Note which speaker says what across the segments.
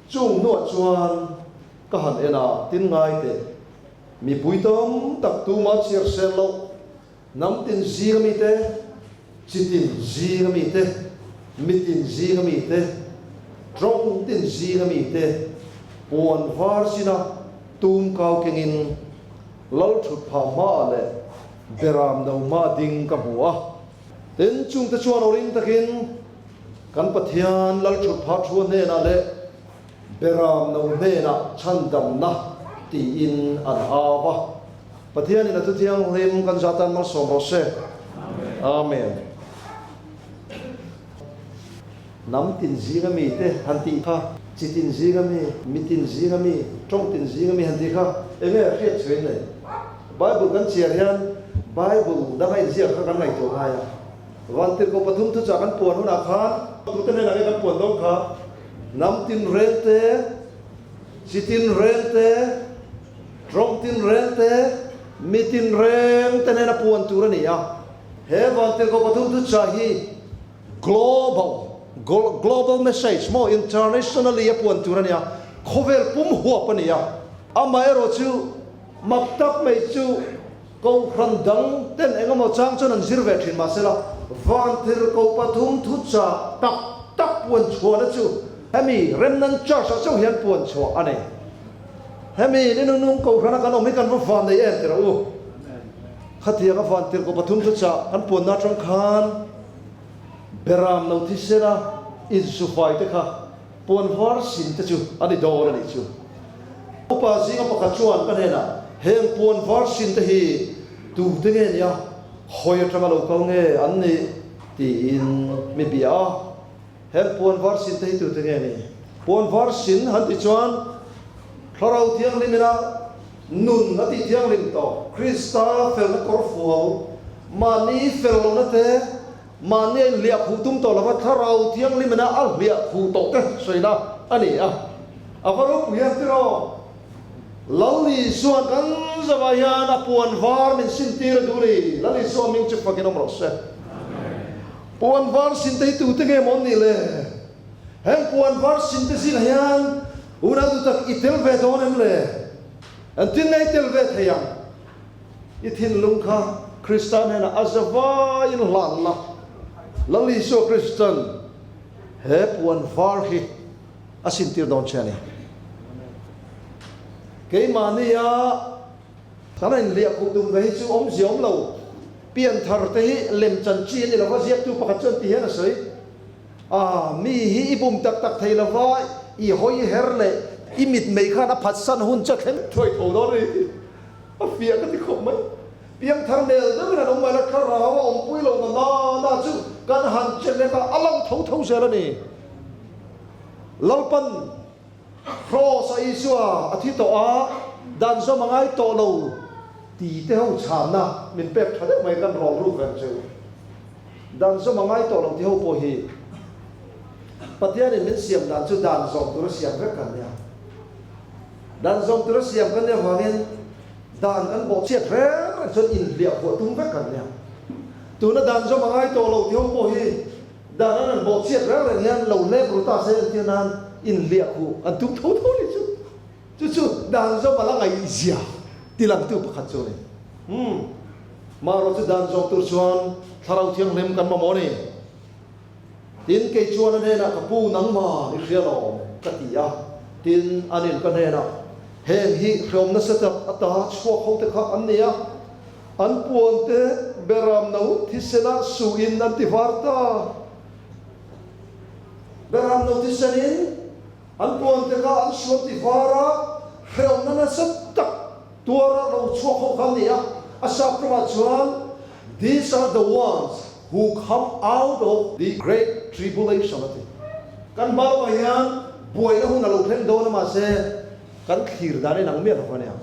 Speaker 1: Chung hnuah chuan ka han en a, tin ngai teh, mipui tam tak tuma chhiar sen loh, hnam tin zinga mite, chi tin zinga mite, mitin zinga mite, tawng tin zinga mite puan var sina tum kau kengin lal thut phah hmaah leh beram no hma ding ka hmu a. Tin, chungte chuan aw ring takin kan Pathian lal thut phah thu hnenah leh Beram no hnenah chhandamna tiin an au a. Pathianin a thuthianghlim kan zatan malsawm rawh se. Amen. Hnam tin zinga mite han tih kha, chi tin zinga mi, mi tin zinga mi, tawng tin zinga mi han tih kha eng nge hriat chhuain nei? Bible kan chhiar hian Bible danga inziak kha kan ngaihtuah ngai a. Vantirhkoh pathum thuchah kan puan hunah khan tute hnenah nge kan puan dawn kha? Hnam tin reng te, chi tin reng te, tawng tin reng te, mi tin reng te hnena puan tur a ni a. He Vantirhkoh pathum thuchah hi Global, global message maw internationally a puan tur a nia, khawvel pum huap a ni a. Amaherawh chu mak tak mai chu Kohhran dang ten eng emaw chang chuan an zir ve thin mahsela Vantirhkoh pathum thuchah tak tak puan chhuahna chu hemi Remnant Church ah chauh hian puan chhuah a ni. Hemi ni nungnung Kohhrana kan awm hi kan va van nei em tirh u. Khatianga Vantirhkoh pathum thuchah kan puanna atang khan Beram lo thisena insufai te kha puan var sin te chu a ni dawn a nih chu. Upa zinga pakhat chuan ka hnenah, Heng puan var sin te hi tu te nge nia, hawi atanga lo kal nge an nih? tiin mi bia a. Heng puan var sin te hi tu te nge ni? Puan var sin han ti chuan Thlarau Thianghlim ina nun a tih thianghlim tawh, Krista felna kawr fual, mahni fel lohna te, mahni a inhliah khuh tum tawh lova Thlarau Thianghlim ina a hliah khuh tawh te sawina a ni a. A va ropui hian tiraw? Lal Isua'n kan zavah hian a puan var min sintir a duh ni. Lal Isua hming chu fakin awm rawh se. Puan var sin te hi tute nge maw an nih le? Heng puan var sin te zingah hian unau duh tak i tel ve dawn em le? Engtin nge i tel ve thei ang? I thinlung kha Krista hnenah a za vaiin hlan la, Lal Isua Kristan he puan var hi a sintir dawn che a ni. Keimahnia Kan inhliah khuh tum ve hi chu awmzia awm lo. Pianthar te hi lem chan chi a ni lova, ziaktu pakhat chuan ti hian a sawi. A, mi hi i bum tak tak thei lova, i hawi her leh i mitmei khan a phatsan hun che thleng thuai tho dawn a ni tih a fiah ka ti khawp mai. Piangthar mel deuhin an awm mai la, thlarau a awmpui lo na na na chu kan han che lek a, a lang tho tho zel a ni. Lalpan. Kraws a Isua a thi tawh a, dan zawm a ngai tawh lo ti te ho chhanna min pek tha deuh mai kan rawl ruk reng cheu. Dan zawm a ngai tawh lo ti ho pawh hi Pathianin min siam dan chu dan zawm tura siam vek kan nia. Dan zawm tura siam kan nia vangin dan kan bawhchhiat reng reng chuan inhliah phuah tum vek kan nia. Tuna dan zawm a ngai tawh lo ti ho pawh hi Dan an rawn bawh chiat reng reng hian lo hlep ru ta se entir nan inhliah khuh an tum tho tho ni chu. Chu chu dan zawm a la ngaihzia tilangtu pakhat chu a ni. Umm. Marawh chu dan zawm tur chuan Thlarau Thianghlim kan mamawh a ni. Tin, kei chuan a hnenah ka pu nangmah i hria lawm ka ti a. Tin, anin ka hnenah heng hi hreawm nasa tak ata chhuak ho te kha an ni a. An puante beram no thisena suhin an ti var ta. Beram no thisenin an puante kha an su an ti var a, hrehawmna nasa tak tuara lo chhuak ho kha an ni a. A sap ṭawngah chuan, These are the ones who come out of the great tribulation a ti. Kan hma lamah hian buaina hun a lo thleng dawn a, mahse kan thlir dan in ang miah lo kha nia.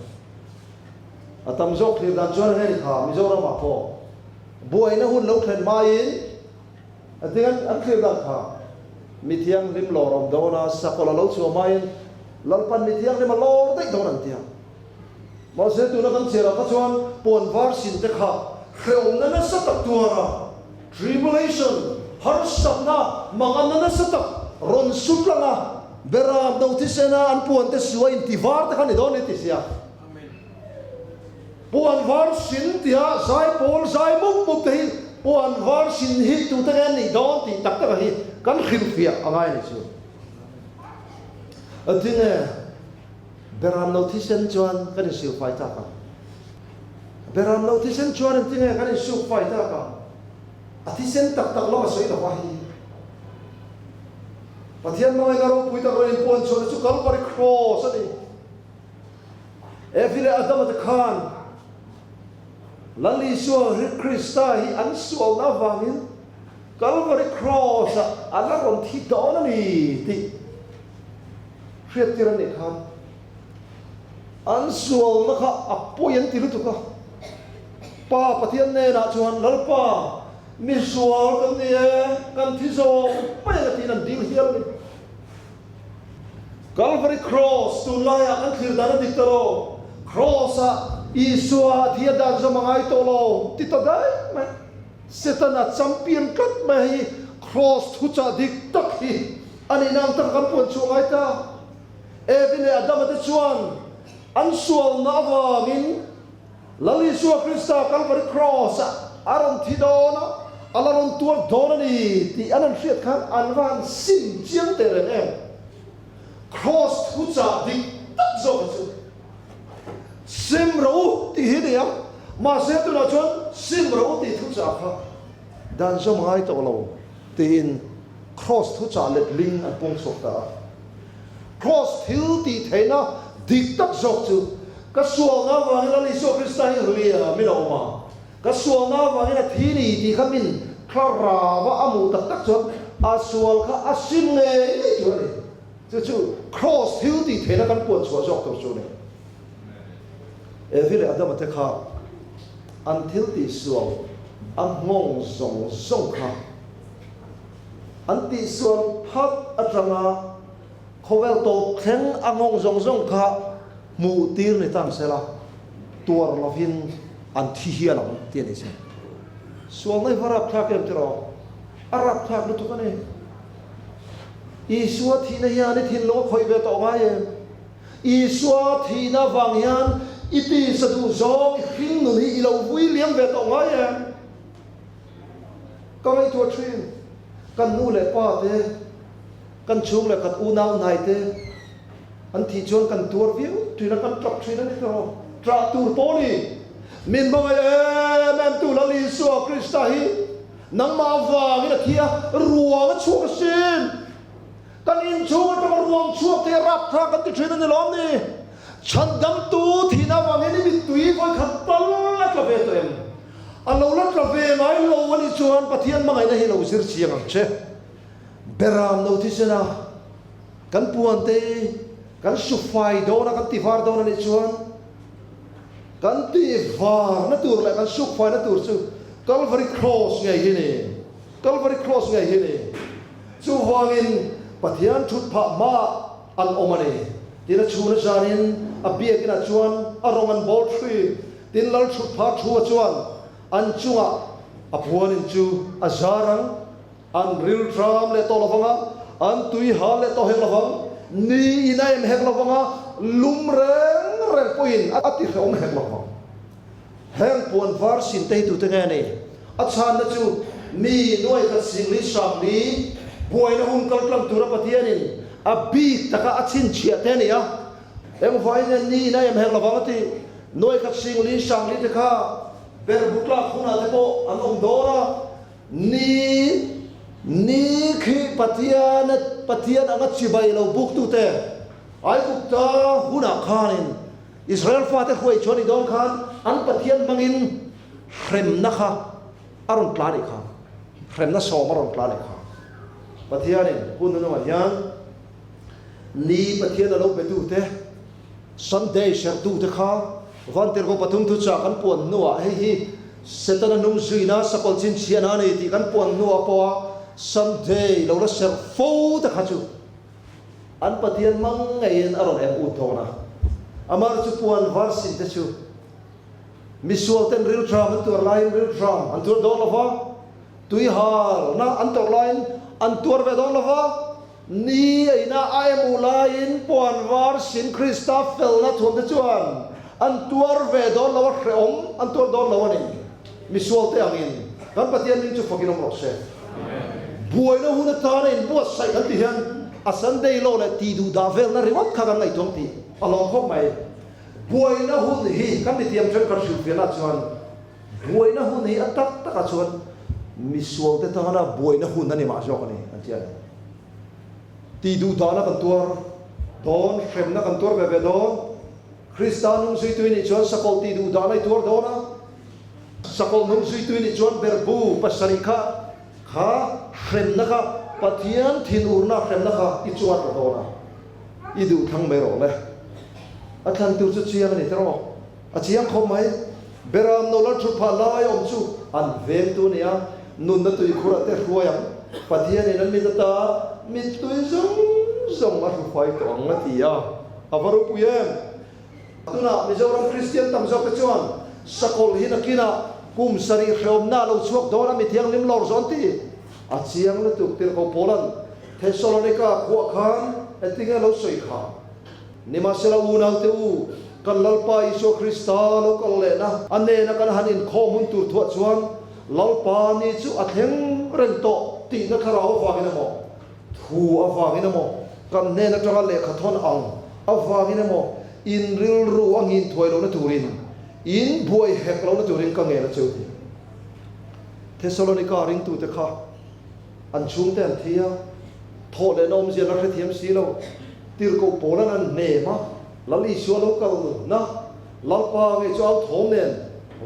Speaker 1: A tam zawk thlir dan chuan hei kha Mizoramah pawh buaina hun lo thlen hmain a ti an an thlir dan kha mi thianghlim lawr awm dawn a, sakawlh a lo chhuah hmain Lalpan mi thianghlim a lawr daih dawn an ti a. Mahse tuna kan chhiarah kha chuan puan var sin te kha hrehawmna nasa tak tuara tribulation harsatna manganna nasa tak rawn su tlang a. Beram no thisena an puan te suah inti var te kha ni dawn ni ti sia. Puan var sin tia zai pawl zai mup mup te hi puan var sin hi tute nge an nih dawn tih tak taka hi kan hrilhfiah a ngai a ni chu. Tinge Beram no thisen chuan kan insilfai tak ang? Beram no thisen chuan engtinge kan insukfai tak ang? A thisen tak tak lam a sawi lo va hei hi. Pathian hmangaihna ropui tak rawn inpuan chhuahna chu Kalvari Cross a ni. Evi leh Adama te khan Lal Isua Krista hi an sualna avangin Kalvari Cross ah a la rawn thi dawn a ni tih hriattir an nih khan an sualna kha a pawi an ti lutuk a. Pa Pathian hnenah chuan, Lalpa, mi sual kan ni e, kan thi zawk mai ang a tiin an dil hial a ni. Calvary Cross tunlaiah kan thlir dan a dik ta lo. Cross-ah Isua a thi a dan zawm a ngai tawh lo ti ta daih mai. Setana champion tlat mai hi Cross thuchah dik tak hi a nihna ang taka kan puan chhuah ngai ta. Evi leh Adama te chuan an sualna avangin Lal Isua Krista Calvary Cross-ah a rawn thi dawn a, a la rawn tuar dawn a ni tih an han hriat khan an va han sim chiang teh reng em. Cross thuchah dik tak zawk hi chu sim rawh u tih hi a ni a, mahse tunah chuan sim rawh u tih thuchah kha dan zawm ngai tawh lo tiin Cross thuchah letling an pawng chhuak ta a. Cross thil tih theihna dik tak zawk chu ka sualna avangin Lal Isua Krista hi hliam in a awm a, ka sualna avangin a thi ni tih kha min thlarau a a hmuh tak tak chuan a sual kha a sim ngei ngei tur a ni. Chu chu Cross thil tih theihna kan puan chhuah zawk tur chu a ni. Evi leh Adama te kha an thil tih sual a nghawng zawng zawng kha An tihsual phat atanga khawvel tawp thleng a nghawng zawng zawng kha hmuh tir ni tan sela, tuar lovin an thi hial ang tih a ni che. Sualna hi va rapthlak em tiraw? A rapthlak lutuk a ni. Isua thihna hian i thinlung a khawih ve tawh ngai em? Isua thihna vang hian i tisa duh zawng i hring nun hi i lo vui liam ve tawh ngai em? Ka ngaihtuah thin, kan nu leh pa te, kan chhung leh khat unau hnai te an thih chuan kan tuar viau thin a, kan tap thin a ni tawh. Trah tur pawh ni, min hmangaih em em tu Lal Isua Krista hi nangmah avangin a thi a, ruang a chhuak asin. Kan inchhung atanga ruang chhuak te rapthlak kan ti thin a ni lawm ni? Chhandamtu thihna avangin i mittui vawikhat tal a tla ve tawh em? A lo la tla ve ngai lo a nih chuan Pathian hmangaihna hi lo zir chiang ang che. Beram no thisena kan puan te kan su fai dawn a, kan ti var dawn a nih chuan kan ti varna tur leh kan suk faina tur chu Calvary Cross ngei hi ni. Calvary Cross ngei hi ni. Chuvangin Pathian thut phah hmaah an awm a ni. Tin a chhun azanin a biakinah chuan a rawng an bawl thin. Tin lal thut phah thua chuan an chungah a puanin chu a zar ang, an rilṭam leh tawh lovang a, an tui hal leh tawh hek lovang, ni in a em hek lovang a, lum reng reng pawhin a ti hrehawm hek lovang. Heng puan var sin te hi tute nge ni? A chhanna chu mi nuai khat singli sangli buaina hun kal tlang tura Pathianin a bik taka a chhinchhiah te a ni a. Engvaiin nge ni in a em hek lovang a ti? Nuai khat singli sangli te kha berbu tlak hunah te pawh an awm dawn a. Ni, ni khi Pathian Pathian anga chibai lo buktute Aigupta hunah khanin Israel fate hruai chuan i dawn khan an Pathian hmangin hremna kha a rawn tla nih kha, hremna sawm a rawn tla nih kha. Pathianin hun hnungah hian ni Pathian a lo betute, Sunday serhtute kha Vantirhkoh pathum thuchah kan puan hnuah hei hi Setana hnung zuina sakawlh chhinchhiahna a ni tih kan puan hnuah pawha Sunday lo la serh fo te kha chu An Pathian hmang ngeiin a rawn em ut dawn a. Amah chu puan var sin te chu misual ten rilṭam an tuar laiin rilṭam an tuar dawn lo va, tui halna an tawrh laiin an tuar ve dawn lo va. Ni a ina a em u laiin puan var sin Krista felna thuamte chuan an tuar ve dawn lo a, hrehawm an tuar dawn lo a ni. Misualte angin kan Pathian hming chu fakin awm rawh se. Buaina hun atana inbuatsaih kan tih hian a Sunday law leh tih duh dah velna ringawt kha kan ngaihtuah tih a lawm khawp mai. Buaina hun hi kan mithiam thenkhat hrilhfiahna chuan buaina hun hi a tak takah chuan misualte tana buaina hun a ni mah zawk a ni an ti a ni. Tih duh dahna kan tuar dawn, hremna kan tuar ve ve dawn. Krista nung zuitui nih chuan sakawlh tih duh dahna i tuar dawn a, sakawlh nung zuitui nih chuan berhbu pasarih kha kha hremna kha Pathian thinurna hremna kha i chuar ta dawn a, i duh thlang mai rawh le. A thlan tur chu chiang a ni tawh. A chiang khawp mai. Beram no lal thut phah lai awm chu an vengtu a ni a, nunna tuikhur ah te hruai ang. Pathianin an mit ata mittui zawng zawng a hrufai tawh ang a ti a, a va ropui em? Tunah Mizoram Kristian tam zawk te chuan sakawlh hi nakinah kum sarih hreawmna a lo chhuak dawn a, mithianghlim lawr zawn ti a chiang lutuk tirh ko Paula'n Thesalonika khuah khan engtinge a lo sawi kha? Nimahsela unaute u, kan Lalpa Isua Krista lo kal lehna a nena kan han inkhawm hun tur thuah chuan Lalpa ni chu a thleng reng tawh tihna thlarau avangin emaw, thu avangin emaw, kan hnen atanga lehkha thawn ang avangin emaw, in rilru a ngin thuai lohna turin, in buai hek lohna turin ka ngen a cheu ti. Thesalonika ringtute kha An chhungte an thi a, thawh lehna awmzia la hrethiam si lo. Tirhkoh Paula'n an hnem a, Lal Isua lo kalna, Lalpa ngei chu au thawm nen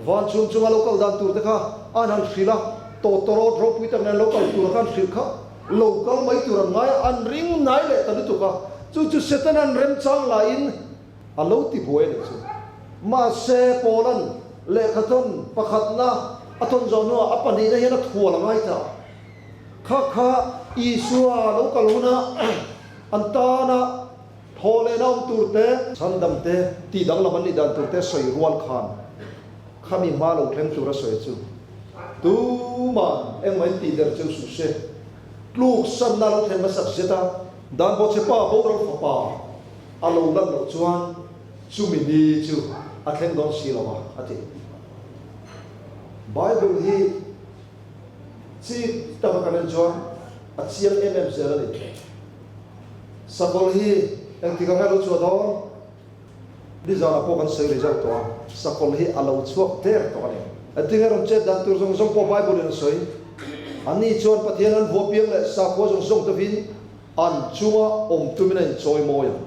Speaker 1: van chhung chunga lo kal dan tur te kha an han hrilh a, tawtawrawt ropui tak nen lo kal tura kha an hrilh kha lo kal mai tur an ngai a, an ring nai leh ta lutuk a, chu chu Setana'n remchang laiin a lo ti buai a nih chu. Mahse, Paula'n lehkha thawn pakhatna a thawn zawh hnuah a pahnihna hian a thual a ngai ta. Kha kha Isua lo kal huna an tana thaw lehna awm tur te, chhandam te, tih danglam an nih dan tur te sawi rual khan khami hma lo thleng tura sawi chu tuman engmah in tih der cheu suh se. Tluk sanna lo thlen hmasak zet a, dan bawhchhepa boral fapa a lo lan loh chuan chumi ni chu a thleng dawn si lo a, a ti. Bible hi chik taka kan en chuan a chiang em em zel a ni. Sakawlh hi engtik anga lo chhuah dawn? Nizanah pawh kan sawi result tawh a, sakawlh hi a lo chhuak der tawh a ni. Engtinge rawn chet dan tur zawng zawng pawh Bible in a sawi. Anni chuan Pathian an vuah piang leh sakhua zawng zawng tawhin an chunga awm tumin a inchawi mawi ang.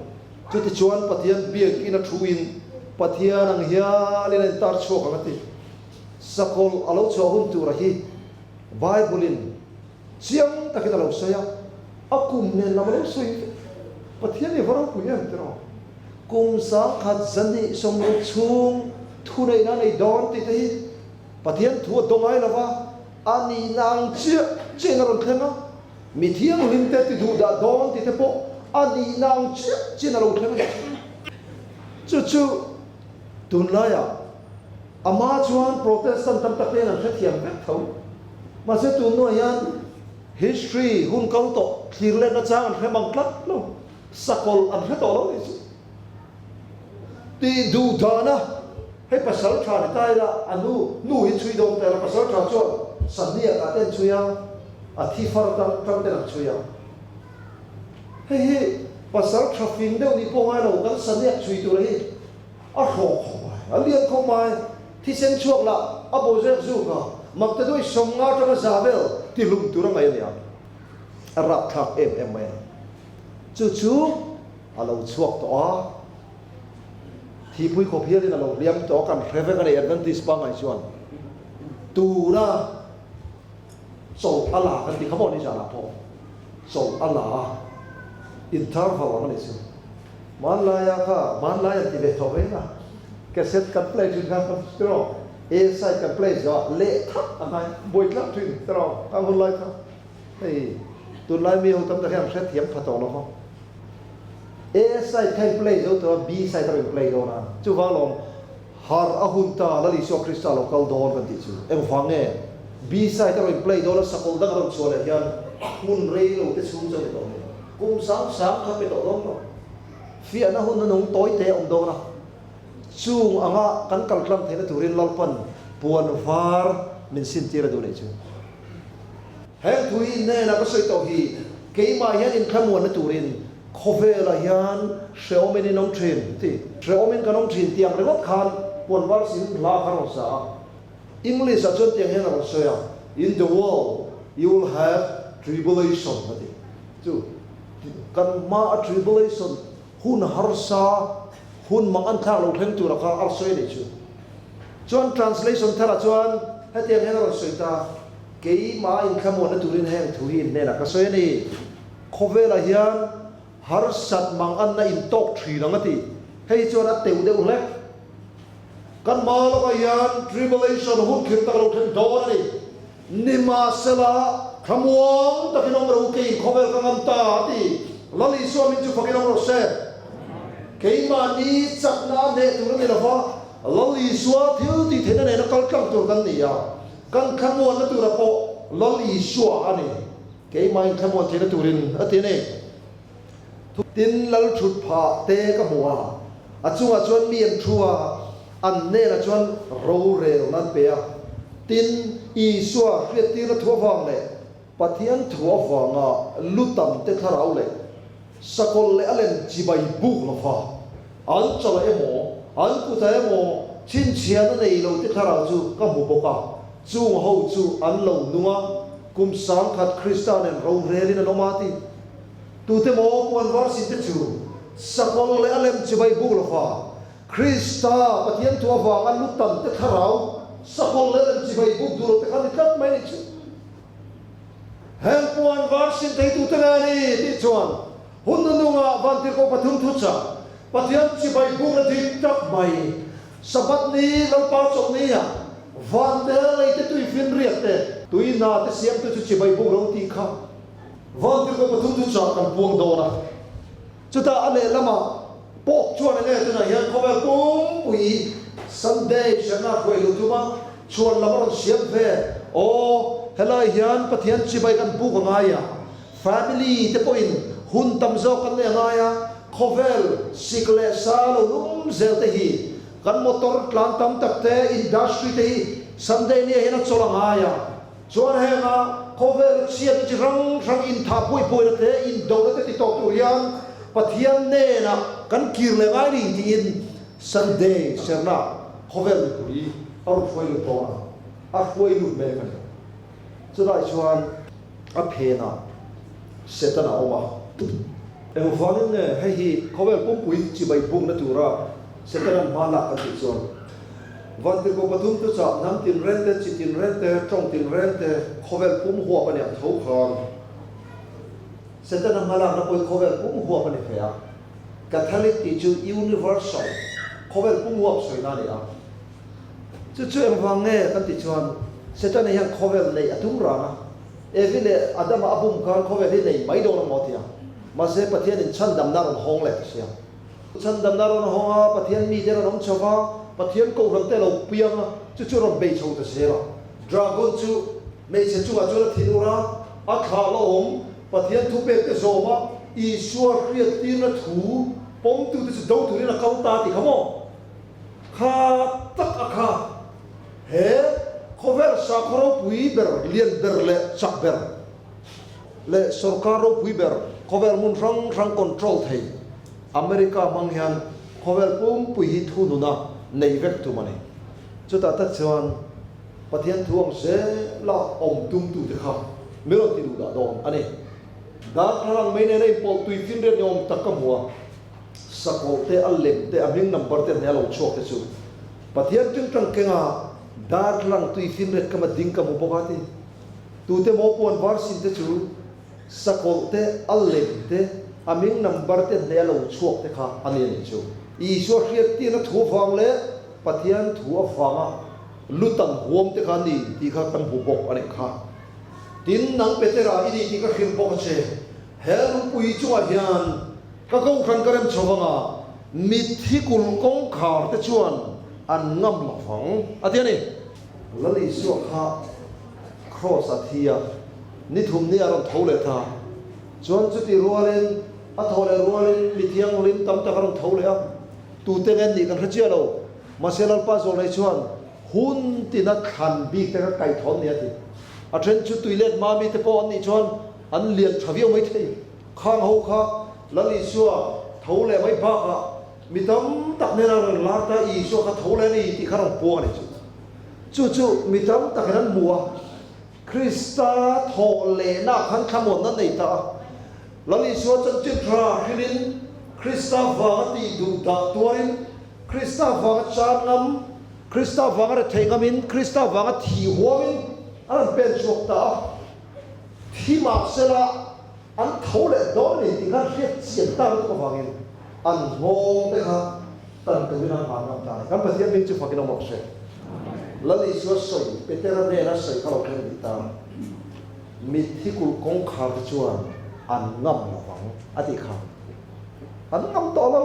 Speaker 1: Chutichuan Pathian biakin a thuin Pathian ang hialin a intar chhuak ang a ti. Sakawlh a lo chhuah hun tura hi Bible-in chiang takin a lo sawi a, a kum nen lam a lo sawi vek. Pathian i va ropui em tiraw? Kum 1000 260 chhung thuneihna a nei dawn tih te hi Pathian thu a dawng ai lova, a nihna ang chiah chiahin a rawn thleng a. Mi thianghlim te ti duh dah dawn tih te pawh a nihna ang chiah chiahin a lo thleng a ni. Chu chu tunlaiah Amah chuan Protestant tam tak te hian an hrethiam vek tho. Mahse tun hnuah hian history hun kal tawh thlir letna chang an hre mang tlat lo. Sakawlh an hre tawh lo nih chu. Tih duh dana hei pasal tha ni ta ila a nu nu hi chhui dawn ta ila pasal tha chuan sahniak ah te an chhui a, a thi far tang tang ten an chhui a. Hei hi pasal tha fing deuh nih pawh ngai lo kan sahniak chhui tur hi A hrawk khawp mai, a lian khawp mai, thisen chhuak lah a bo zek zuk a, makte duai 50 atanga za vel ti hlum tur a ngaih a ni a, a rapthlak em em mai a ni. Chu chu a lo chhuak tawh a, thihpui khawp hialin a lo hliam tawh a, kan hre vek a ni Adventist pangngai chuan tuna chawlh a la kan ti kha maw ni zanah pawh chawlh a la a, interval ang a nih chu. Hmanlaia kha hmanlai an ti ve tawh reng a, cassette kan play thin kha kan tiraw, A side kan play zawh ah leh thak a ngai buai tlak thin tiraw kang hun lai kha hei tunlai mi ho tam tak hian hrethiam pha tawh lo va, A side kha in play zo tawh a B side a rawn play dawn a, chuvang lawm har a hun ta Lal Isua Krista lo kal dawn kan tih chu engvang nge B side a rawn play dawn a sakawlh dang a rawn chhuah leh hian hun rei lo te chhung chu a ni tawh mai. Kum sang sang kha pe tawh dawn lo. Fiahna hun hnuhnung tawi te a awm dawn a. Chung anga kan kal tlang theihna turin Lalpan puan var min sintir a duh neih chu. Heng thu hi hnenah ka sawi tawh hi, keimah hian inthlamuanna turin khawvelah hian hrehawmin in awm thin ti. Hrehawmin kan awm thin tih ang ringawt khan puan var sin hla kha rawn sa a. English ah chuan tiang hian a rawn sawi a, In the world you will have tribulation a ti. Chu kan hma a tribulation hun harsa, hun mang an thlak lo thleng tura kha a sawi a nih chu. Chuan translation tharah chuan hetiang hian a rawn sawi ta, Keimah inthlamuanna turin heng thu hi in hnenah ka sawi a ni. Khawvelah hian harsat mang anna in tawk thin ang a ti. Hei chuan a teuh deuh hlek. Kan hma lawkah hian tribulation hun khirh tak lo thleng dawn a ni. Nimahsela, thlamuang takin awm rawh u, keiin khawvel ka ngam ta, a ti. Lal Isua min chu fakin awm rawh se. Keimahni chakna a hneh tur a ni lo va, Lal Isua thil tih theihna nena kal tlang tur kan ni a, kan thlamuanna tura pawh Lal Isua a ni. Keimah inthlamuan theihna turin a ti a ni. Tin, Lal thut phah te ka hmu a, a chungah chuan mi an thu a, an hnenah chuan rorel nan pe a. Tin, Isua hriattirna thu avang leh Pathian thu avanga lu tam te thlarau leh sakawlh leh a lem chibai buk lova an chawlh emaw, an kutah emaw chhinchhiahna nei lo te thlarau chu ka hmu bawk a, chung ho chu an lo nung a, kum 10,000 Krista nen rorelin an awm a ti. Tute maw puan var sin te chu sakawlh leh a lem chibai buk lova Krista Pathian thu avanga lu tam te thlarau sakawlh leh a lem chibai buk duh lo te kha ni tlat mai ni chu. Heng puan var sin thei tute nge ni tih chuan hun nunungah vantirhkoh pathum thu chah Pathian chibai bukna dik tak mai Sabbath ni Lalpa chawlh ni ah van te lei te tui finriat te tui hna te siamtu chu chibai buk lo tih kha Vantirhkoh pathum chu chah kan puang dawn a, chutah a lehlamah Pope chuan enge tunah hian khawvel pumpui Sunday hriatna hruai luh tum a, chhuan lam a rawn siam ve. Aw, helai hian Pathian chibai kan buk a ngai a, family te pawhin hun tam zawk kan nei a ngai a, khawvel sik leh sa lo lum zel te hi kan motor tlan tam tak te, industry te hi Sunday nia hian a chawlh a ngai a. Chuan henga khawvel chhiat chi hrang hrang inthah buai buaina te, indona te ti tawk tur hian Pathian hnenah kan kir leh ngai ni tiin Sunday serna khawvel mipui a rawn hruai lut dawn a, a hruai lut mek a ni. Chulai chuan a phenah Setana a awm a. Engvangin nge hei hi khawvel pumpui chibai bukna tura Setana'n hma lak kan tih chuan? Vantirhkoh pathum chu chah hnam tinreng te, chi tinreng te, tawng tinreng te, khawvel pum huap a ni ang tho khan. Setana hmalakna pawhin khawvel pum huap a ni thei a. Catholic tih chu universal, khawvel pum huap sawina a ni a. Chu chu engvang nge kan tih chuan Setana hian khawvel neih a tum ran a. Evi leh Adama a bum khan khawvel hi nei mai dawn a maw tia. Mahse Pathianin chhandamna a rawn hawng leh ta sia. Chhandamna rawn hawng a, Pathian mite rawn awm chho va, Pathian kohhran te lo piang a, chu chu rawn bei chho ta zel a. Dragon chu hmeichhe chungah chuan a thin ur a, a thlah la awm, Pathian thupek te zawm a, Isua hriattirna thu pawmtute chu do turin a kal ta tih kha maw? Kha tak a kha he khawvel sakhaw ropui ber, lian ber leh chak ber leh sorkar ropui ber khawvel hmun hrang hrang control thei America hmang hian khawvel pumpui hi thununa nei vek tum a ni. Chutah tak chuan Pathian thu ang zela awm tumtute kha min rawn ti duh dah dawn a ni. Darthlalang mai nena inpawlh tui finriat ni awm tak ka hmu a, sakawlh te, a lem te, a hming number te hne a lo chhuak te chu Pathian tingtang kenga darthlalang tui finriat kama ding ka hmu bawk a ti. Tute maw puan var sin te chu Sakawlh te, a lem te, a ming number te hneh a lo chhuak te kha a ni a nih chu. Isua hriattirna thu avang leh Pathian thu avanga lutan huam te kha a ni tih kha kan hmu bawk a nih kha. Tin, nang Petera i ni tih ka hrilh bawk a che. He lungpui chungah hian ka kohhran ka rem chho vanga mitthi kulh kawngkhar te chuan an ngam lo vang, a ti a ni. Lal Isua kha Kraws a thi a, ni thum ni a rawn tho leh ta. Chuan chuti rualin a thawh leh rualin mi thianghlim tam tak a rawn tho leh a, tute nge an nih kan hre chiah lo. Mahse Lalpa zawlnei chuan hun tina thlan bik te kha kaithawn ni a ti. A then chu tuilet mami te pawh an nih chuan an lian tha viau mai thei. Khang ho kha Lal Isua tho leh mai bakah mi tam tak hnena rawn lar ta Isua kha tho leh a ni tih kha rawn puang a ni chu. Chu chu mi tam takin an hmu a, Krista thawh lehna khan thlamuanna nei ta a. Lal Isua chanchin tha hrilhin Krista vanga tih duh dah tuarin Krista vanga chan ngam, Krista vanga rethei ngamin, Krista vanga thi huamin an rawn pen chhuak ta a. Thi mah sela an tho leh dawn a ni tih khan hriat chian ta lutuk avangin an nghawng te kha tan turin an hlan ngam ta a ni. Kan Pathian hming chu fakin awm rawh se. Lal Isua sawi, Petera hnena sawi kha lo thleng dih ta. Mitthi kulh kawngkhar te chuan an ngam lo vang a tih kha. An ngam tawh lo.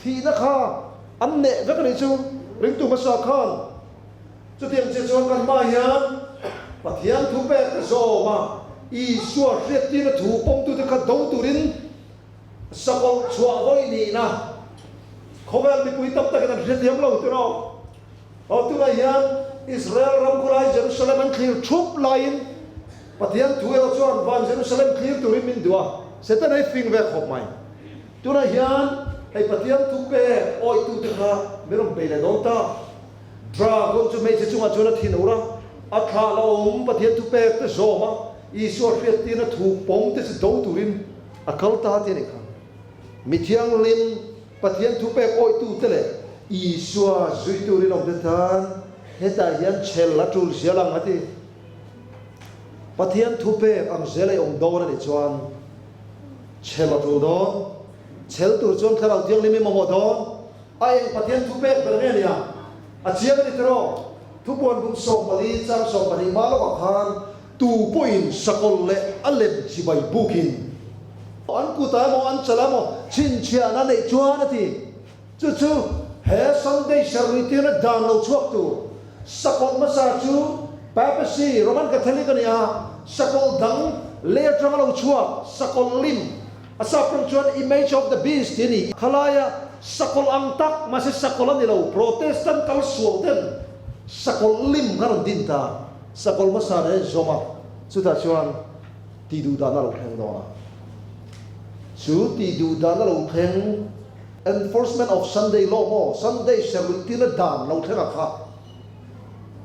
Speaker 1: Thihna kha an neh vek a nih chu ringtu hmasa khan. Chutiang che chuan kan hma hian Pathian thu pek te zawm a, Isua hriattirna thu pawmtute kha do turin sakawlh chhuah vawi nihna khawvel mipui tam takin an hrethiam lo tir aw. Aw tunah hian Israel ram khawlai Jerusalem an thlir thup laiin Pathian thu erawh chuan van Jerusalem thlir turin min duh a, Setana hi fing ve khawp mai. Tunah hian hei Pathian thu pek awihtute kha min rawn bei leh dawn ta. Dragon chu hmeichhe chungah chuan a thin ur a, a thlah la awm Pathian thu pek te zawm a, Isua hriattirna thu pawm te chu do turin a kal ta tih a nih kha. Mi thianghlim Pathian thu pek awihtute leh Isua zui turin awmte tan hetah hian chhel a tul zial ang a ti. Pathian thu pek ang zel a i awm dawn a nih chuan, Chhel a tul dawn. Chhel tur chuan Thlarau Thianghlim i mamawh dawn. A eng Pathian thu pek ber nge nia? A chiang a ni tiraw? Thupuan bung 14 chang 12 hma lawkah khan tu pawhin sakawlh leh a lem chibai bukin an kutah emaw an chalah emaw chhinchhiahna neih chuan a ti. Chu chu he Sunday serhluitirna dan lo chhuak tur sakawlh hmasa chu Papacy, Roman Catholic a ni a, sakawlh dang lei atanga lo chhuak sakawlh lim, a sap rawng chuan image of the beast tih a ni. Khalaia sakawlh ang tak, mahse sakawlh a ni lo, Protestant kal sual ten sakawlh lim kha rawn din ta, sakawlh hmasa nen a inzawm a, chutah chuan tihduhdahna a lo thleng dawn a. Chu tihduhdahna lo thleng. Enforcement of Sunday law maw? Sunday serh tina dan lo thleng a kha.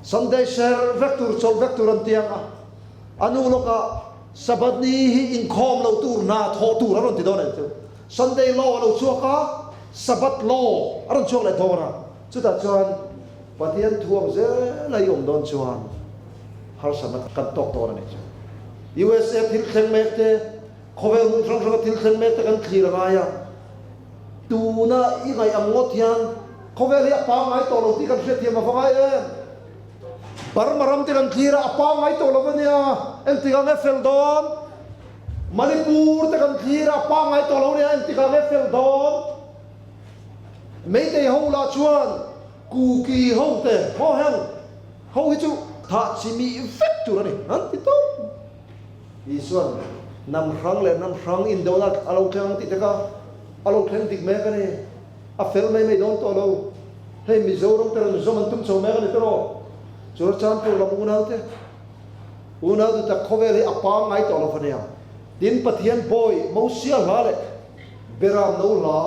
Speaker 1: Sunday serh vek tur, chawlh vek tur an ti ang a. A nu lawkah Sabbath ni hi inkhawm lo tur, hna thawh tur a rawn ti dawn em chu. Sunday law a lo chhuak a, Sabbath law a rawn chhuak leh dawn a. Chutah chuan Pathian thu ang zel a i awm dawn chuan harsatna kan tawk dawn a nih chu. USA thil thleng mek te, Khawvel hmun hrang hranga thil thleng mek te kan thlir a ngai a, tuna i ngaih ang ngawt hian khawvel hi a pangngai tawh lo tih kan hriatthiam a va ngai em? Burma ram te kan thlir a, a pangngai tawh lo a nia, engtikah nge fel dawn? Manipur te kan thlir a, a pangngai tawh lo a nia, engtikah nge fel dawn? Meitei ho lah chuan Kuki ho te, haw heng ho hi chu thah chimih vek tur a ni, an ti tawp. Isuan hnam hrang leh hnam hrang indona a lo thleng ang tih te kha a lo thleng dik mek a ni. A fel mai mai dawn tawh lo. Hei Mizoram te rawn zawm an tum chho mek a ni tawh. Churachandpur lam unaute, unau duh tak khawvel hi a pangngai tawh lo va nia. Tin Pathian bawi Mosia hla leh Beram no hla,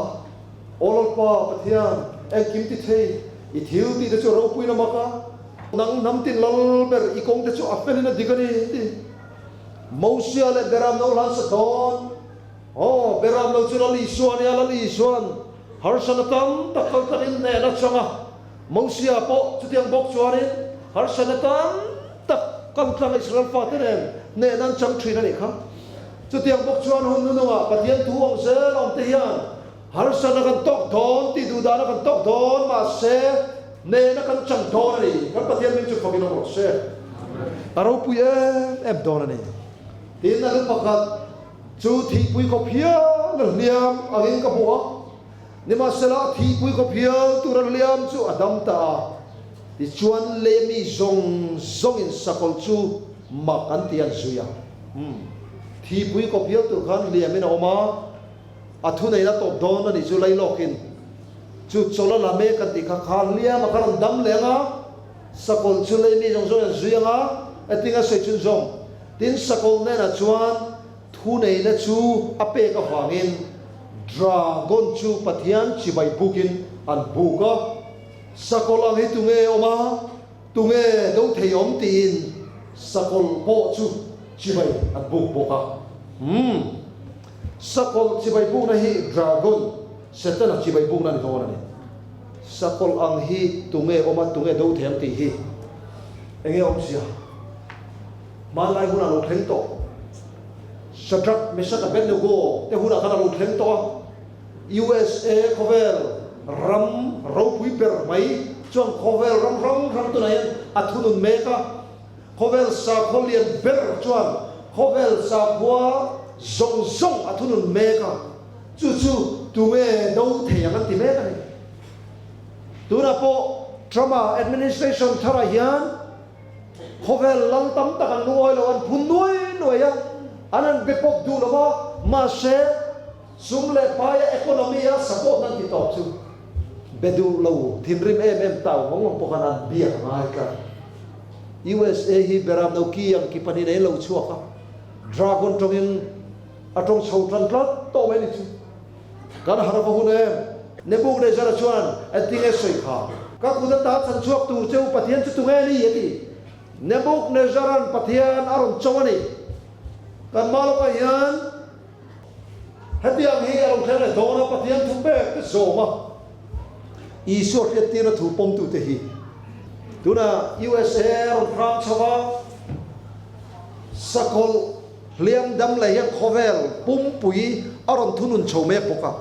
Speaker 1: Aw Lalpa Pathian, engkim ti thei, i thil tih te chu ropui na mak a, Nang hnam tin lal ber i kawng te chu a felin a dik a ni, ti. Mosia leh Beram no hlan sa dawn. Aw, Beram no chu Lal Isua a nia, Lal Isua'n harsana tam tak kal tlakin hnen a chang a. Mosia pawh chutiang bawk chuanin harsana tam tak kal tlang Israel fate nen hnen an chang thin a nih kha. Chutiang bawk chuan hun nunungah Pathian thu awm zel awm te hian Harsatna kan tawk dawn tih duhdahna kan tawk dawn, mahse nena kan chang dawn a ni. Kan Pathian hming chu fakin awm rawh se. A ropui em em dawn a ni. Tin, a lu pakhat chu thihpui khawp hial a hliam angin ka hmu a, nimahsela a thihpui khawp hial tur a hliam chu a dam ta a. Tichuan lei mi zawng zawngin sakawlh chu mak an ti an zui a. Thipui kawp hial tur khan hliamin a awm a, a thuneihna tawp dawn a nih chu lailawkin chu chawlh a la mek an tih kha, kha hliam a kha rawn dam leh ang a, sakawlh chu lei mi zawng zawng in an zui ang a, eting a sawi chhun zawng. Tin, sakawlh hnenah chuan thuneihna chu a pek avangin dragon chu Pathian chibai bukin an buk a, sakawlh ang hi tunge awm a, Tunge do thei awm tiin sakawlh pawh chu chibai an buk bawk a. Umm. Sakawlh chibai bukna hi dragon, Setana chibai bukna a ni dawn a ni. Sakawlh ang hi tunge awm a, tunge do thei ang tih hi enge awmzia? Hmanlai hunah lo thleng tawh. Shadrach, Meshach, Abednego te hunah khan a lo thleng tawh a. USA khawvel ram ropui ber mai chuan khawvel ram hrang hrang tunah hian a thunun mek a, khawvel sakhaw lian ber chuan khawvel sakhua zawng zawng a thunun mek a, chu chu tunge do thei ang an ti mek a ni. Tunah pawh Trump-a administration tharah hian khawvel lal tam tak an lungawi lo, an phun nuai nuai a, an han be pawp duh lo va, mahse, Sum leh paia economy a support nan ti tawp chu be duh lo thinrim em em tau ngawng ngawng pawh khan an biak a ngai tlat. USA hi beram no ki ang ki pahnih nei lo chhuak a, dragon tawngin a tawng chho tan tlat tawh mai ni chu. Kan harh va hun em? Nebuchadnezzar-a chuan engtinge sawi kha? Ka kut ata chan chhuak tur cheu Pathian chu tunge ni? a ti. Nebuchadnezzar-a'n Pathian a rawn cho a ni. Kan hma lawkah hian. Hetiang hi a lo thleng leh dawn a, Pathian thu pek te zawm a, Isua hriattirna thu pawmtute hi tuna USA rawn hrang chho a, sakawlh hliam dam leh hian khawvel pumpui a rawn thunun chho mek bawk a,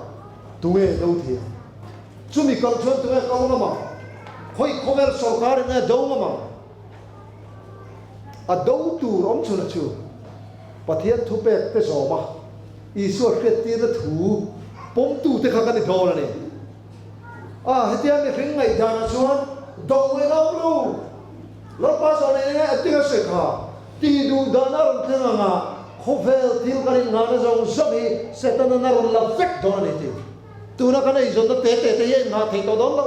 Speaker 1: tunge do thei ang? Chumi kal chuan tunge kal ngam ang? Khawi khawvel sawrkarin nge do ngam ang? A do tur awm chhunah chu Pathian thupek te zawm a, Isua hriattirna thu pawmtute kha kan ni dawn a ni. A, hetia mihring ngaihdanah chuan do ngaih lo lo, Lalpa zawh nei nge a tinga sawi kha tih duh dan a rawn thleng ang a, khawvel thil kan innghahna zawng zawng hi Setana'n a rawn la vek dawn a ni tih. Tuna kan eizawnna te te te hi a innghah theih tawh dawn lo.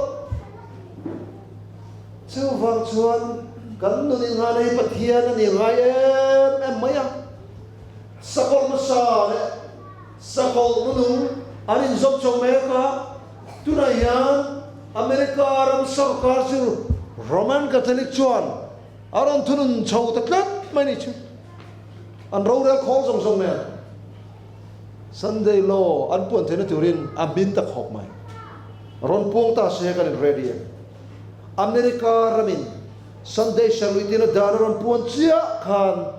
Speaker 1: Chuvang chuan kan nun innghahna hi Pathian a ni ngai em em mai a, sakawlh hmasa leh sakawlh nunung an inzawm chho mek a, tunah hian America ram sorkar chu Roman Catholic chuan a rawn thunun chho ta tlat mai ni chu an rorel khawl zawng zawng nen Sunday law an puan theihna turin a hmin ta khawp mai. Rawn puang ta se kan in ready em? America ramin Sunday Saluitina dan a rawn puan chiah khan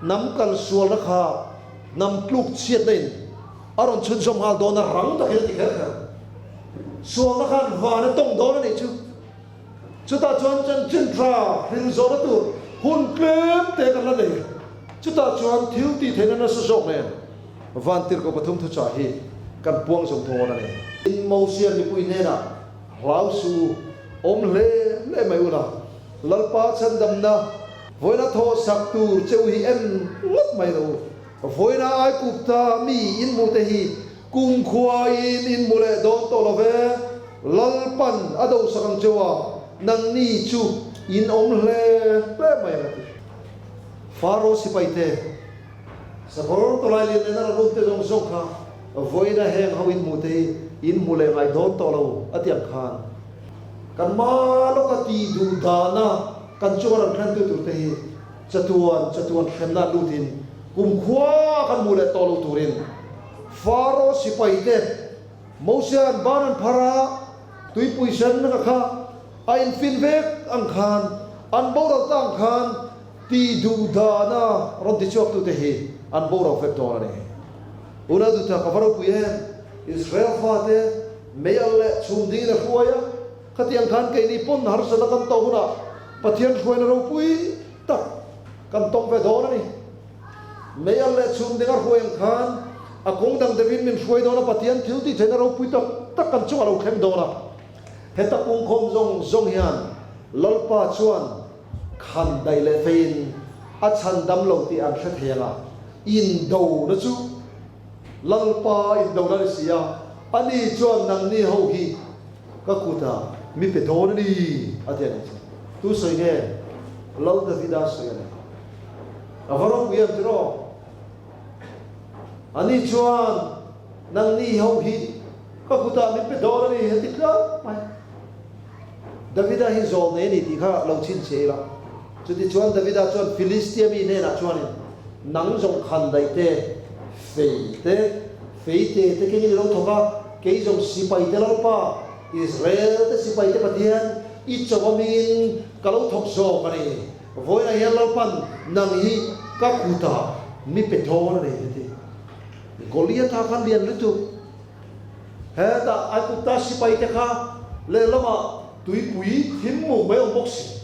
Speaker 1: hnam kal sualna kha hnam tluk chhiatna in a rawn chhunzawm nghal dawn a rang takin a ti kher kher. Sualna khan van a tawng dawn a nih chu. Chutah chuan chanchin tha hril zawhna tur hun tlem te kan la nei. Chutah chuan thil tih theihna nasa zawk nen Vantirhkoh pathum thuchah hi kan puang zawm dawn a ni. Tin, Mosia mipui hnenah, Hlau suh u, awm hle hle mai ula, Lalpa chhandamna vawiina thawh sak tur che u hi en ngawt mai lo u. Vawiina Aigupta mi in hmuh te hi kumkhuain in hmu leh dawn tawh lo ve. Lalpan a dosak ang cheu a, nangni chu in awm hle hle mai ang a ti. Faro sipaite, sakawr tawlai lian leh nara rûmte zawng zawng kha vawiina heng ho in hmuhte hi in hmu leh ngai dawn tawh lo a ti ang khan kan hma lawka tih duh dahna kan chunga rawn thlentu turte hi chatuan chatuan hremna an lutin kumkhua kan hmuh leh tawh lo turin Faro sipaite Mosia'n ban an phar a, tuipui sen ka kha a infin vek ang khan, an boral ta ang khan tih duh dana rawn ti chhuaktute hi an boral vek dawn a ni. Unau duhtak ka va ropui em? Israel fate mei al leh chhum dingin a hruai a, khatiang khan keini pawn harsatna kan tawh hunah Pathian hruaina ropui tak kan tawng ve dawn a ni. Mei al leh chhum ding a hruai ang khan a kawng dang deuhin min hruai dawn a, Pathian thil tih theihna ropui tak tak kan chungah lo thleng dawn a. Heta pungkhawm zawng zawng hian Lalpa chuan khan daih leh feiin a chhan dam lo tih an hre thei ang a. Indona chu Lalpa indona a ni si a, ani chuan nangni ho hi ka kutah mi pe dawn a ni, a ti a ni chu. Tu sawi nge? Lal Davida sawi a ni. A va ropui em tiraw? Ani chuan nangni ho hi ka kutah min pe dawn a ni, a ti tlat mai. Davida hi zawl nei a ni tih kha lo chhinchhe ila. Chutichuan Davida chuan Filistia mi hnenah chuanin, Nang zawng khan daih te, fei te, fei te te kengin i lo thawk a, kei zawng sipai te Lalpa, Israel te sipai te Pathian, i cho amin ka lo thawk zawk a ni. Vawiinah hian Lalpan nang hi ka kutah mi pe dawn a ni, a ti. Goliatha kha lian lutuk. Hetah Aigupta sipaite kha lehlamah tuipui thim muk mai awm bawk si.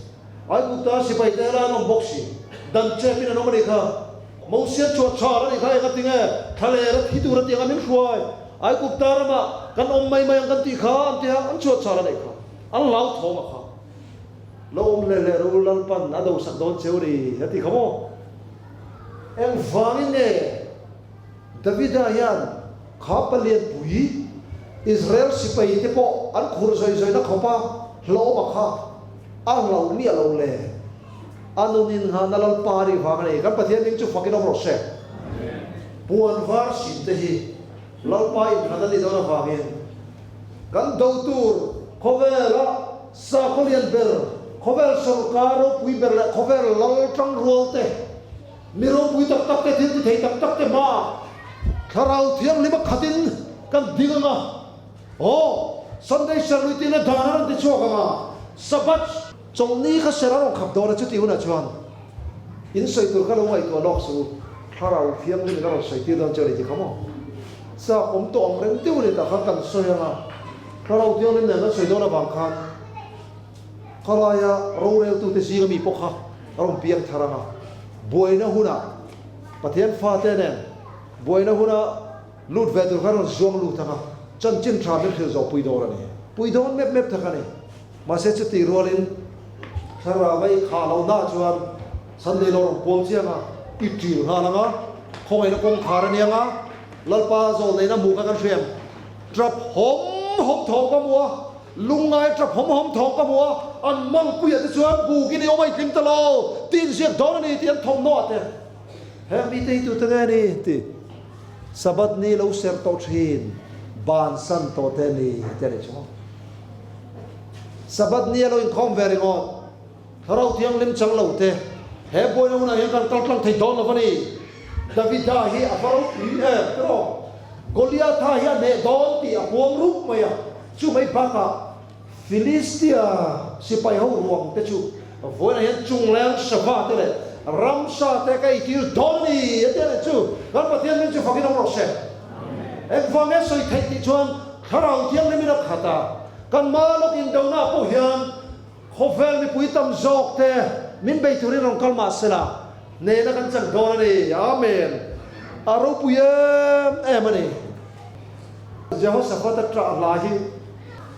Speaker 1: Aigupta sipaite helai an awm bawk si. Dan chepin an awm a nih kha. Mosia chhuah chhar a nih kha enga tinge thla leh a thi tur a tiang a min hruai. Aigupta ramah kan awm mai mai ang kan tih kha an ti a, an chhuah chhar a nih kha. An hlauthawm a kha. Lo awm hle hle ru Lalpan a dosak dawn cheu ri a ti kha maw? Engvangin nge Davida hian kha palianpui Israel sipai te pawh an khur zawi zawina khawpa hlawm a kha a hlauh miah lo le. A nun inngahna Lalpa a nih vang a ni. Kan Pathian hming chu fakin awm rawh se. Puan var sin te hi Lalpa inngahna nih dawn avangin kan do tur khawvela sakhaw lian ber, khawvel sawrkar ropui ber leh khawvel lal tangrual te, Mi ropui tak tak te, thil ti thei tak tak te hmaah Thlarau Thianghlim a khatin kan ding ang a, aw, Sunday serh tina dan a rawn ti chhuak ang a, Sabbath chawlhni kha serh a rawn khap dawn a, chuti hunah chuan in sawi tur kha lo ngaihtuah lawk suh u, Thlarau Thianghlim in a rawn sawi tir dawn chu a ni ti kha maw? Chak awm tawh ang reng deuh a ni tah khan kan sawi ang a, Thlarau Thianghlim nen kan sawi dawn avang khan Khawlaia roreltute zinga mi pawh kha a rawn piang thar ang a, buaina hunah Pathian fate nen buaina huna lut ve tur kha a rawn zuang lut ang a, chanchin tha min hrilh zawh pui dawn a ni. Pui dawn mep mep tak a ni. Mahse chutih rualin thlarau i khah lohna chuan Sunday lo rawn puang chiang a, i ṭil nghal ang a, khawngaihna kawngkhar a nia ang a, Lalpa zawlneihna hmuh kha kan hriam. Ṭap hawm hawm thawm ka hmu a. Lungngai ṭap hawm hawm thawng ka hmu a, an malpuiah te chuan bukin i awm a i tling ta lo, tih inziak dawn a ni tih an thawmhnaw ah te. Heng mite hi tute nge ni? Ti Sabbath ni lo ser tawh ṭhin, bansan tawh te ni te a ni chu. Sabbath ni a lo inkhawm ve ringawt, Thlarau Thianghlim chang lo te, he buaina hunah hian kan kal tlang thei dawn lo va ni. Davida hi a va ropui em tiraw? Goliatha hi a hneh dawn tih a puang rup mai a. Chu mai bakah Filistia sipai ho ruang te chu vawiinah hian chungleng sava te leh ramsa te ka eitir dawn a ni a ti a nih chu. Kan Pathian min chu fakin awm rawh se. Engvang nge sawi theih tih chuan Thlarau Thianghlimin a khat a, kan Malok indona pawh hian khawvel mipui tam zawk te min bei turin rawn kal mah sela nena kan chan dawn a ni. Amen. A ropui em em a ni. Jehoshaphat-a ṭah hla hi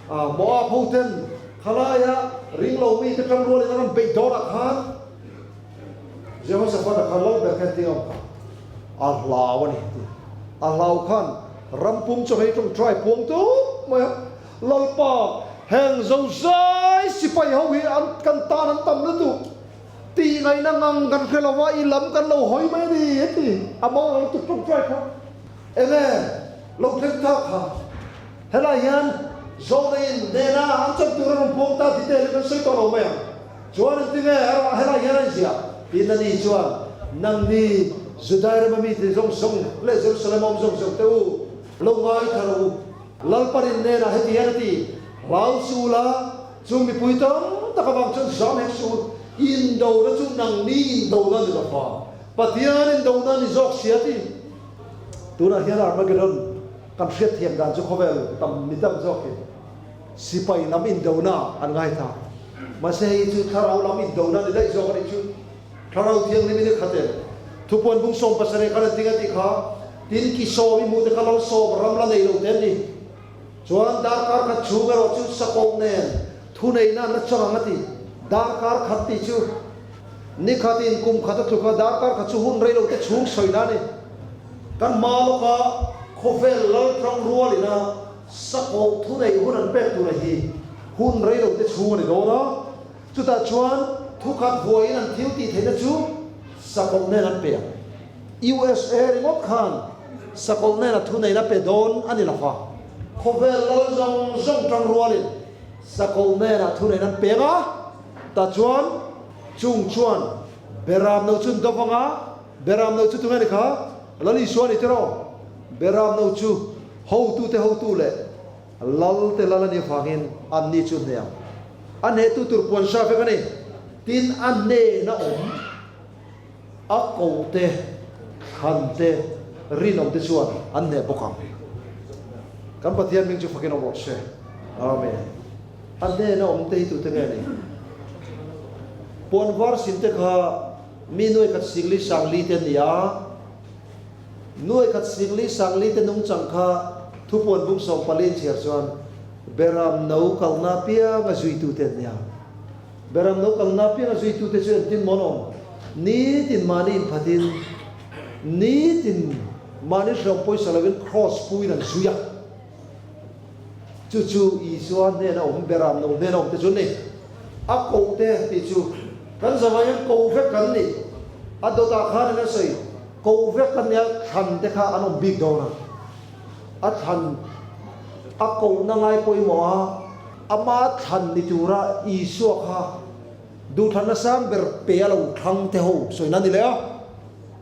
Speaker 1: Moab hoten khalaia ring lo mite ṭang rualin a rawn beih dawnah khan Jehoshaphat-a kha lal ber khan tingam kha a hlau a ni a ti. A hlau khan ram pum chaw hei ṭawngṭai puang tup mai a, Lalpa, heng zozai sipai ho hi an kan tan an tam lutuk, tih ngaihna ngang kan hre lo va, i lam kan lo hawi mai a ni a ti. A mang lutuk ṭawngṭai kha. Enge lo thleng ta kha? Helai hian Zawlneiin nena an chan tur a rawn puang ta detail in kan sawi tawh lo mai ang. Chuan engti nge helai hian a inziah? Tin ani chuan, Nangni Judai rama mite zawng zawng leh Jerusalem a awm zawng zawng te u, lo ngaithla rawh u. Lalparin nenah heti hian a ti, Hlau suh ula, chu mipui tam tak avang chuan zam hek suh u. Indona chu nangni indona ni lova, Pathian indona ni zawk si a ti. Tunah hian Armageddon kan hriatthiam dan chu khawvel tam mi tam zawkin sipai lam indona an ngai ta. Mahse hei chu thlarau lam indona ni daih zawk a nih chu. Thlarau Thianghlim in i khat em? Thupuan bung 17 khan an ting a tih kha, Tin ki sawm i hmuh te kha lal sawm ram la nei lo te an ni. Chuan darkar khat chhung erawh chu sakawlh nen thuneihna an la chang ang a ti. Darkar khat tih chu. Ni khatin kum khat a tluk a, darkar khat chu hun rei lo te chhung sawi na a ni. Kan hma lawka khawvel lal tang rual ina sakawh thunei hun an pek tura hi hun rei lo te chhung a ni dawn a, chutah chuan thukhat vuaiin an thil tih theihna chu sakawlh nen an pe ang. USA ringawt khan sakawlh nen a thuneihna pe dawn a ni lo va, khawvel lal zawng zawng tang rualin sakawlh nen a thuneihna an pek a, tah chuan chung chuan Beram no chu an dawp ang a, Beram no chu tunge ni kha? Lal Isua a ni tiraw? Beram no chu hotute hotu leh Lalte lal a nih avangin anni chu hne ang. A hnehtu tur puan hra vek a ni. Tin, a hnena awm a kohte, thlante, rinawmte chuan an hneh bawk ang. Kan Pathian hming chu fakin awm rawh se. Amen. A hnena awmte hi tute nge ni? Puan var sinte kha Mi nuai khat singli sangli te an ni a, nuai khat singli sangli te nungchang kha thupuan bung 14 in chhiar chuan Beram no kalna pianga zuitu te an ni a. Beram no kalna pianga zuitu te chu engtin maw an awm? Nitin mahni inphatin, nitin mahni hreawm pawisa lovin kraws puiin an zui a. Chu chu Isua hnena awm Beram no hnena awm te chu an ni. A koh te tih chu kan zavai hian koh vek kan ni. A dawtah khan in a sawi, koh vek kan nia thlan te kha an awm bik dawn a. A thlan a kohna ngai pawimawh a, ama thlan ni tura Isua kha duhthlanna sang ber pe a lo thlang te ho sawi na ni leh a.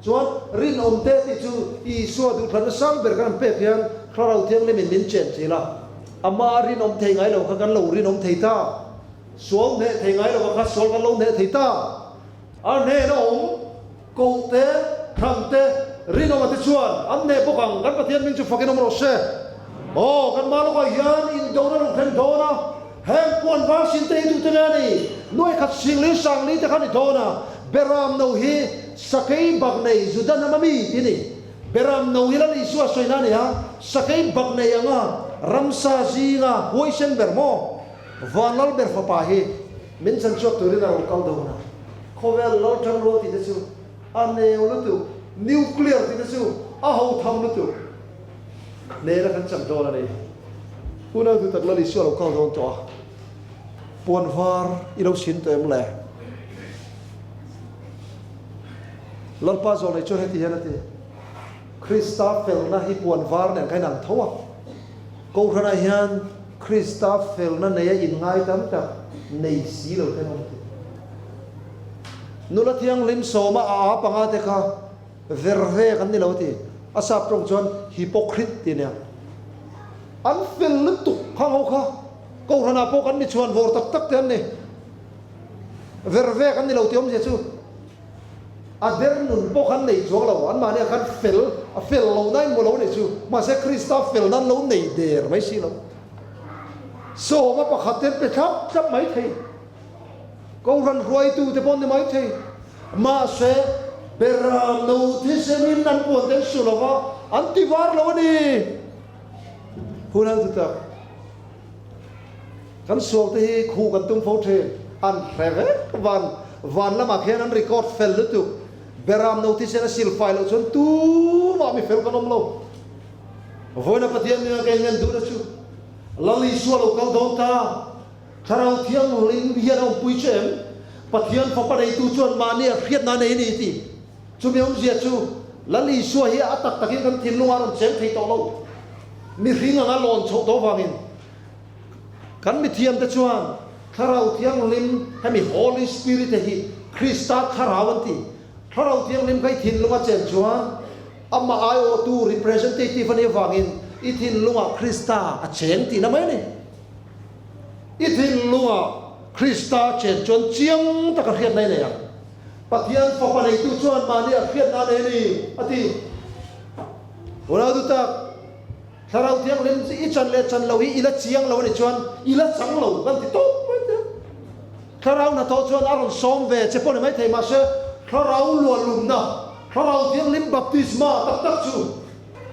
Speaker 1: Chuan rinawm te tih chu Isua duhthlanna sang ber kan han pek hian Thlarau Thianghlimin min chen thil a, Amah a rinawm thei ngai lo kha kan lo rinawm thei ta, sual hneh thei ngai lo kha sual kan lo hneh thei ta. A hnehna awm koh te, thlan te, rinawma te chuan an hneh bawk ang, kan Pathian hming chu fakin awm rawh se. Aw, kan mah lawkah hian indona lo thleng dawn a, heng puan var sin te hi duhte nge a ni? Nuai khat singli sangli te kha ni dawn a, Beram no hi sakei bak nei Juda hnam a mi ti ni. Beram no hi Lal Isua sawina a ni a, sakei bak nei anga ramsa zinga huaisen ber maw? Van Lal ber fapa hi min chan chhuak turin a rawn kal dawn a, khawvel lal tan rual tih te chu a neu lutuk, nuclear tih te chu a ho tham lutuk. Hnena kan chak dawn a ni. Unau duh tak Lal Isua lo kal dawn tawh a, puan var i lo sin tawh em le? Lalpa zawh nei chuan heti hian a ti, Krista felna hi puan var nen kha inang tho a. Kohhranah hian Krista felna neia inngai tam tak nei si lo te an awm ti. Nula thianghlim sawma a a panga te kha Verve kan ni lo ti. A sap tawng chuan hypocrite ti ania. An fel lutuk khang ho kha. Kohhranah pawh kan mi chhuan vawr tak tak te an ni. Verve kan ni lo ti awmzia chu a der nun pawh khan nei chuang lo. Anmahni ah khan fel, a fel lo na in hmu lo nih chu. Mahse Krista fel nan lo nei der mai si lo. Sawma pakhat te an pe thlap thlap mai thei. Kohhran hruaitu te pawh an ni mai thei. Mahse, Beram no thisenin an puan te an su lo va, an ti var lo a ni. Hun an ti tak. Kan sual te hi khuh kan tum fo thin. An hre vek van van lamah khian an record fel lutuk. Beram no thisen a silfai loh chuan tumah mi fel kan awm lo. Vawiina Pathian minga kei ngen duhna chu Lal Isua lo kal dawn ta. Thlarau Thianghlim hian a awmpui che em? Pathian Fapa neitu chuan mahni a hriatna nei a ni ti. Chumi awmzia chu Lal Isua hi a tak takin kan thinlungah a rawn cheng thei tawh lo. Mihring anga lawn chhoh tawh vangin kan mithiamte chuan Thlarau Thianghlim hemi Holy Spirit hi Krista Thlarau an ti. Thlarau Thianghlim kha i thinlunga chen chuan amah aiawhtu, representative, a nih avangin i thinlungah Krista a cheng tihna mai a ni. I thinlungah Krista chen chuan chiang taka hriatna i nei ang. Pathian Fapa neitu chuan mahni a hriatna a nei a ni, a ti. Unau du tak, Thlarau Thianghlim chu i chan leh chan lo hi i la chiang lo a nih chuan i la chang lo kan ti tawp mai thei a. Thlarau hnathawh chuan a rawn sawm ve che pawh ni maithei mahse Thlarau luahlumna, Thlarau Thianghlim baptisma tak tak chu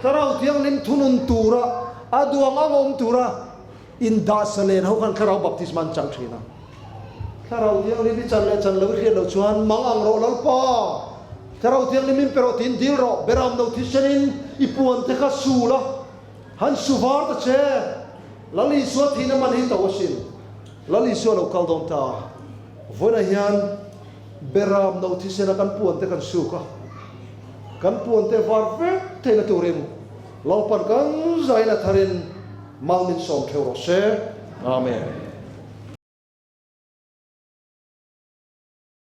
Speaker 1: Thlarau Thianghlim thunun tura a duang ang awm tura Indah salen ho khan Thlarau baptisma an chang thin a. Thlarau Thianghlim i chan leh chan lo i hriat loh chuan mang ang rawh Lalpa! Thlarau Thianghlim in pe rawh tiin dil rawh, beram no thisenin i puan te kha su la, han su var ta che! Lal Isua thihna man hi to asin. Lal Isua lo kal dawn ta. Vawiinah hian beram no thisena kan puan te kan suk a, kan puan te var vek theihna turin Lalpan kan zaina tharin mal min sawm theuh rawh se. Amen.